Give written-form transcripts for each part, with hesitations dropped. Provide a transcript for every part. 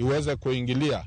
iweze kuingilia.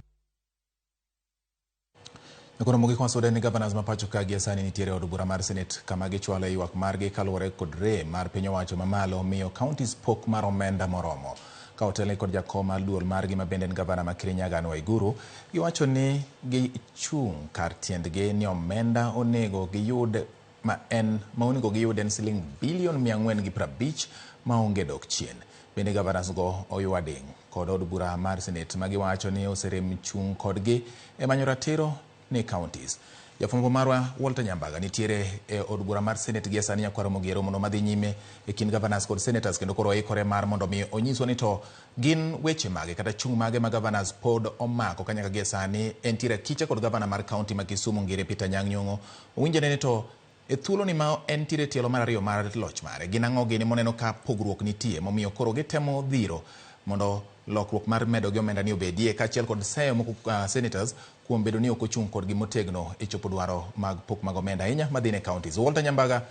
Koro mogik wasude ni governors ma pacho ka gie sani nitiere e od bura mar Senate kama gichwalo ywak margi kaluwore kod rem mar piny owacho mamalo miyo counties pok mar omenda moromo. Ka otelne kod jakom mar duol margi ma bende en gavana ma Kirinyaga Anne Waiguru, giwacho ni gichung' kar tiendgi ni omenda onego giyud ma en ma onego giyud en siling bilion 450 maonge dok chien. Bende governors go oywa ding' kod od bura mar Senate ma giwacho ni oserem chung' kodgi e manyo ratiro ni counties. Jafwambo marwa Walter Nyambaga nitiere e od bura mar Senate gie sani nyakwaro Mogi romono madhi nyime e kind governors kod senators kendo koro oikore mar mondo mi onyiswa ni to gin weche mage kata chung' mage ma governors pod omako ka nyaka gie sani entiere akicha kod gavana mar county ma Kisumu Ngire Peter Anyang' Nyong'o. Owinjore ni to e thuolo ni ma entiere tielo mar ariyo mar loch mare gin ang'o gini moneno ka pogruok nitie momiyo koro gitemo dhiro mondo lokruok mar medo gi omenda ni obedie kaachiel kod seyo moko senators kuom bedo ni ok ochung' kodgi motegno e chopo dwaro mag pok mag omenda ahinya madhi ne counties. Walter Nyambaga,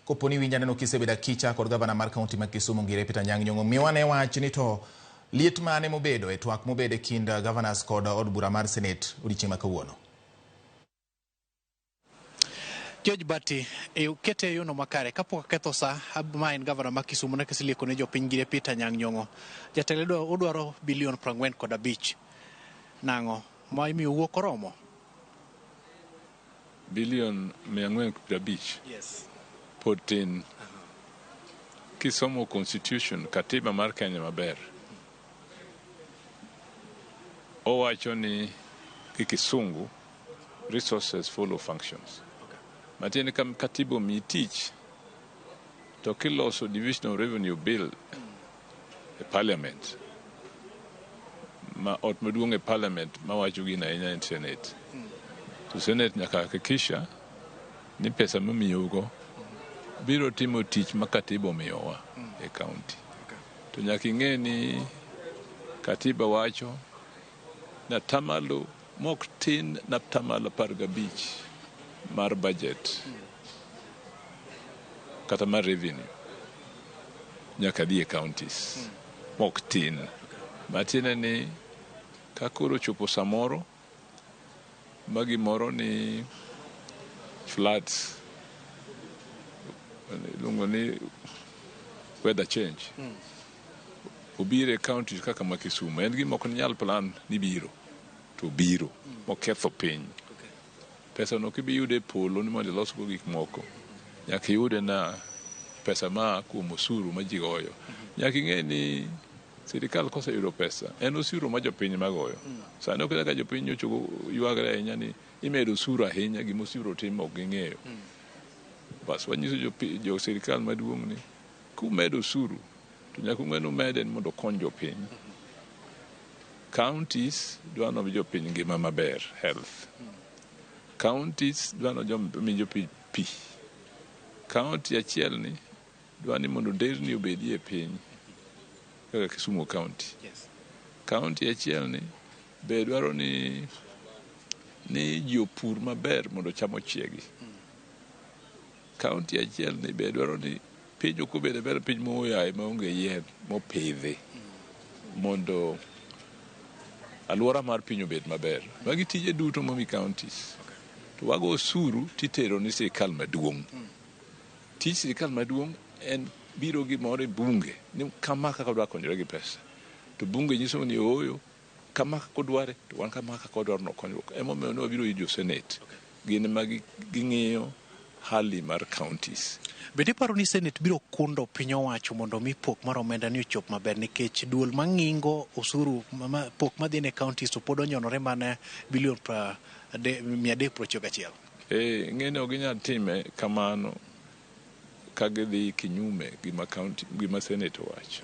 kopo ni winja neno kisebedo akicha kod gavana mar county ma Kisumu Ngire Peter Anyang' Nyong'o, miwa ne wach ni to liet mane mobedo e twak mobedo e kind governors kod od bura mar Senate odiochieng' ma kawuono? George Bati, e kete e yono makare kapok aketho sa, ma en gavana ma Kisumu ne kiselieko ne jopiny Ngire Peter Anyang' Nyong'o. Jatelo odwaro bilion 45. Nang'o? Ma imiyo wuok oromo? Bilion 450. Yes. Pod tin. Kisomo constitution, katiba mar Kenya maber, owacho ni gi kisungu resources follow functions. Matiende ka katiba omiyi tich to kiloso division of revenue bill e parliament ma ot maduong' e parliament mawacho gino ahinya en senate. To senate nyaka hakikisha ni pesa momiyougo biro timo tich ma katiba omiyowa e county. To nyaka ing'e ni katiba wacho na tamalo mok tin na tamalo 15 mar budget kata mar revenue nyaka dhi e counties mok tin. Matiende ni ka koro ochopo samoro ma gimoro ni floods iluongo ni weather change obiro e counties kaka ma Kisumu en gima ok nyal plan ni biro to biro moketho piny. Pesa no ok ibi yude e polo ni mondo ilosgo gik moko. Nyaka iyude na pesa ma kuom osuru ma ji goyo. Nyaka ing'e ni sirikal koseyudo pesa en osuru ma jopiny ema goyo. Sani ok kaka jopiny nyocha ywagre ahinya ni imedo osuru ahinya gima osuru timo ok ging'eyo. Bas wanyiso jo sirikal maduong' ni kumedo osuru to nyaka ung'e ni umede ni mondo okony jopiny. Counties dwa ni jopiny ngima maber, health. Counties dwa ni omi jopiny pi. County achiel ni dwa ni mondo nderni obedie e piny kaka Kisumu County. County achiel ni be dwaro ni ji opur maber mondo cham ochiegi. County achiel ni be dwaro ni piny ok obed aber piny moyaye maonge yien mopidhi mondo alwora mar piny obed maber. Magi tije duto momi counties. To wago osuru titero ni sirikal maduong'. Tij sirikal maduong' en biro gimoro e bunge ni kama kaka wadwa konyore gi pesa. To bunge nyiso ni ooyo kama kaka odware to wan kama kaka wadwaro nokonyruok. Emomiyo ne wabiro ir jo senate. Gin ema ging'iyo hali mar counties. Bende iparo ni Senate biro kundo piny owacho mondo mi pok mar omenda ni ochop maber nikech duol mang'ingo osuru pok madhi ne counties to pod onyonore mana bilion 391. Ing'e ni ok ginyal time kamano ka gidhi kinyume gima county gima Senate owacho.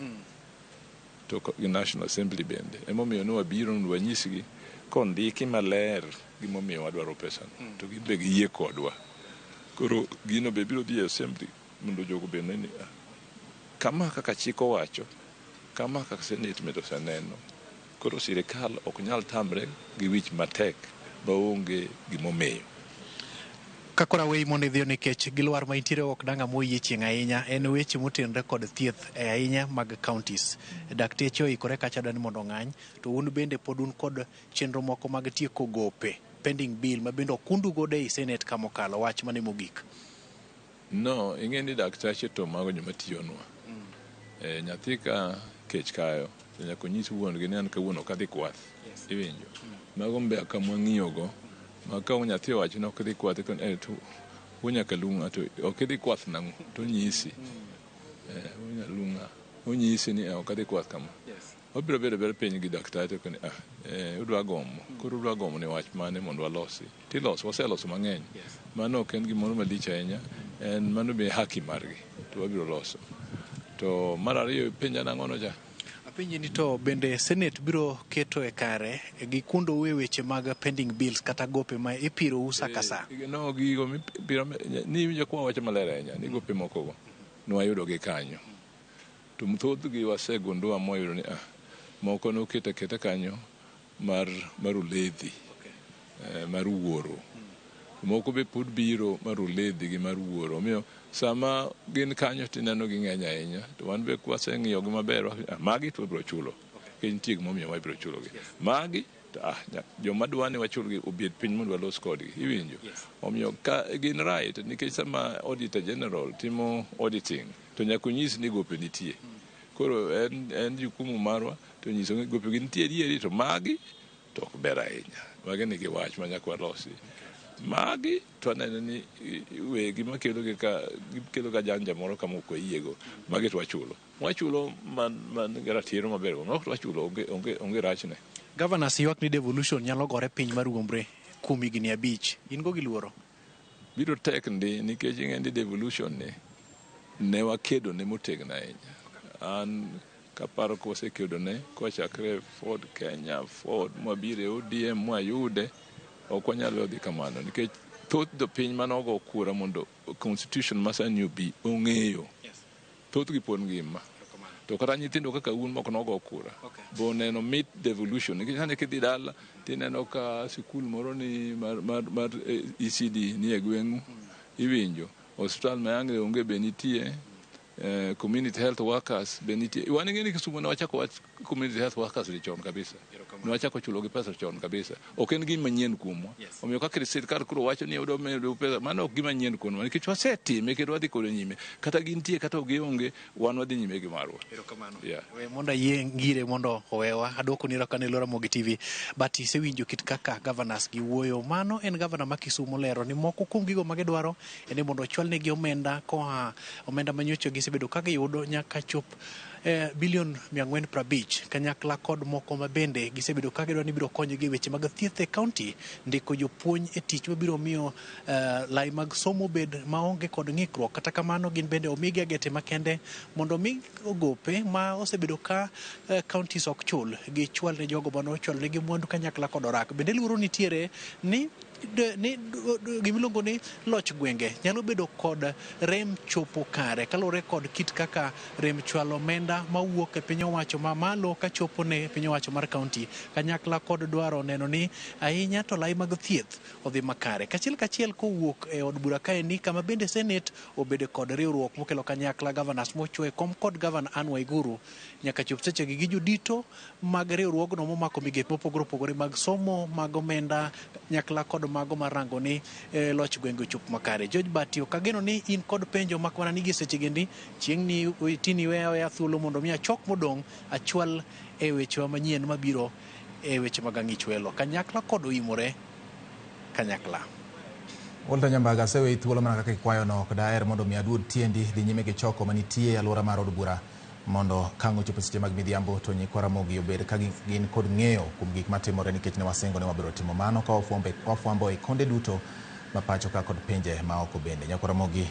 To gi National Assembly bende. Emomiyo ne wabiro mondo wanyisgi kondiki maler gimomiyo wadwaro pesano. To gin be giyie kodwa. Koro gino be biro dhi e assembly mondo jogo be ne ni kama kaka chik owacho, kama kaka Senate bende oseneno. Koro sirikal ok nyal tamre gi wich matek maonge gimomiyo. Kakoro aweyi mondo idhiyo nikech gilwar ma intiere ok dang' amoyie chieng' ahinya en weche motenore kod thieth ahinya mag counties. Dakteche oikore kacha dwa ni mondo ong'any to un bende pod un kod chenro moko mag tieko gope pending bill ma bende okundu godo ei Senate kamokalo wach mane mogik. No, ing'e ni daktache to mago joma tiyonwa. Nyathi ka kech kayo to nyaka onyis wuon gi ni an kawuono ok adhi kwath. Iwinjo? Mago mbaka mwang'iyogo ma ka nyathi owacho ni ok idhi kwath to wuo nyaka lung'a to ok idhi kwath nang'o to onyisi. Wuo nyalung'a onyisi ni ok adhi kwath kama. Wabiro bedo ber piny gi daktari to koni udwa gomo koro udwa gomo ni wach mane mondo walosi tiloso waseloso mang'eny. Mano ok en gimoro malich ahinya, en mano be haki margi to wabiro loso. To mar ariyo penja nang'ono cha? Apenji ni to bende Senate biro keto e kare gikundo we weche mag pending bills kata gope ma ipiro sa ka sa. No gigo mipiro ni iwinjo kwa wacho maler ahinya ni gope moko go nwayudo gi kanyo. To thothgi wasegundua mwayudo ni moko noket aketa kanyo mar uledhi, mar wuoro. Moko be pod biro mar uledhi gi mar wuoro. Omiyo sama gin kanyo tineno gi ng'eny ahinya. To wan be kwaseng'iyo gi maber, magi to wabiro chulo. Nikech nitie gimomiyo wabiro chulogi. Magi to joma dwa ni wachulgi obed piny mondo walos kodgi. Iwinjo? Omiyo ka gin right nikech sama Auditor General timo auditing to nyaka onyis ni gope nitie. Koro en jukumu marwa to nyiso ni gope gi nitie adieri to magi to ok ber ahinya. Magi nigi wach ma nyaka walosi. Magi to aneno ni wegi makelo gi ka gikelo ga janja moro kama ok wayiego. Magi to wachulo. Wachulo man gi ratiro maber go. Moko to wachulo onge rachne. Governors ywak ni devolution nyalo gore piny mar Wuombre kuom higni 5. In go gi luoro? Biro tek ndi nikech ing'e ni devolution ni ne wakedo ne motegno ahinya. An kaparo ka wasekedo ne kochakre Ford Kenya, Ford mwabiro e ODM mwayude, ok wanyal dhi kamano nikech thoth jopiny manogo kura mondo constitution ma sani obi ong'eyo. Thothgi pod ngima. To kata nyithindo kaka un mok nogo kura bo neno mit devolution nikech sani kidhi dala tineno ka sikul moro ni mar ECD ni e gweng'u. Iwinjo osiptal ma yange onge be nitie, community health workers be nitie. Wan ing'e ni Kisumu ne wachako wach community health workers ni chon kabisa. Ne wachako chulo gi pesa chon kabisa. Ok en gima nyien kuomwa. Omiyo kaka sirkal koro wacho ni odwa medo pesa, mano ok gima nyien kuomwa nikech wasetime kendo wadhi kode nyime. Kata gintie kata ok gionge, wan wadhi nyime gi marwa. We mondo ayie ngire mondo owewa. Aduoko ni erokamano e Ramogi TV. But isewinjo kit kaka governors gi wuoyo. Mano en governor ma Kisumu lero ni moko kuom gigo ma gidwaro en ni mondo ochwalnegi omenda koa omenda manyocha gisebedo ka giyudo nyaka chop bilion 450 kanyakla kod moko ma bende gisebedo ka gidwa ni biro konyogi e weche mag thieth e county, ndiko jopuonj e tich mabiro miyo lai mag somo bed maonge kod ng'ikruok. Kata kamano gin bende omigi agete makende mondo omi gope ma osebedo ka counties ok chul gichwal ne jogo mane ochwalo negi mwandu kanyakla kod orak. Bende luoro nitiere ni gimiluongo ni loch gwenge nyalo bedo kod rem chopo kare kaluwore kod kit kaka rem chwalo omenda mawuok e piny owacho mamalo kachopo ne piny owacho mar county kanyakla kod dwaro neno ni ahinya to lai mag thieth odhi makare. Kachiel kachiel kowuok e od bura kaendi kama bende Senate obedo kod riwruok mokelo kanyakla governors mochwo e kom kod Governor Anne Waiguru nyaka chop sechegi gi jodito mag riwruogno momako migepe mopogore opogore mag somo mag omenda kanyakla kod mago marango ni loch gwenge ochop makare. George Bati, ok ageno ni in kod penjo mak mana ni gi seche gendi chieng' ni tini weya weya thuolo mondo mi achok modong' achwal e wechewa manyien mabiro e weche mag ang'ich welo kanyakla kod oimore kanyakla. Walter Nyambaga, aseweyi thuolo mana kaka ikwayono, ok daher mondo mi aduod tiendi dhi nyime gi choko manitie e alwora mar od bura mondo ka ang' ochopo seche mag midhiambo to nyikwa Ramogi obed ka gin kod ng'eyo kuom gik matimore nikech ne wasingo ni wabiro timo mano ka wafwambo e konde duto ma pacho ka kod pinje ma oko bende. Nyakwa Ramogi,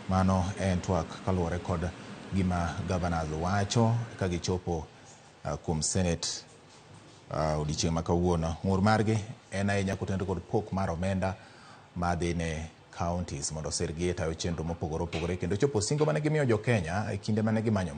mano en twak kaluwore kod gima governors wacho ka gichopo kuom Senate odiochieng' ma kawuono. Ng'ur margi en ahinya kotenore kod pok mar omenda madhi ne counties mondo osirgi e tayo chenro mopogore opogore kendo chopo singo mane gimiyo jo Kenya e kinde mane gimanyo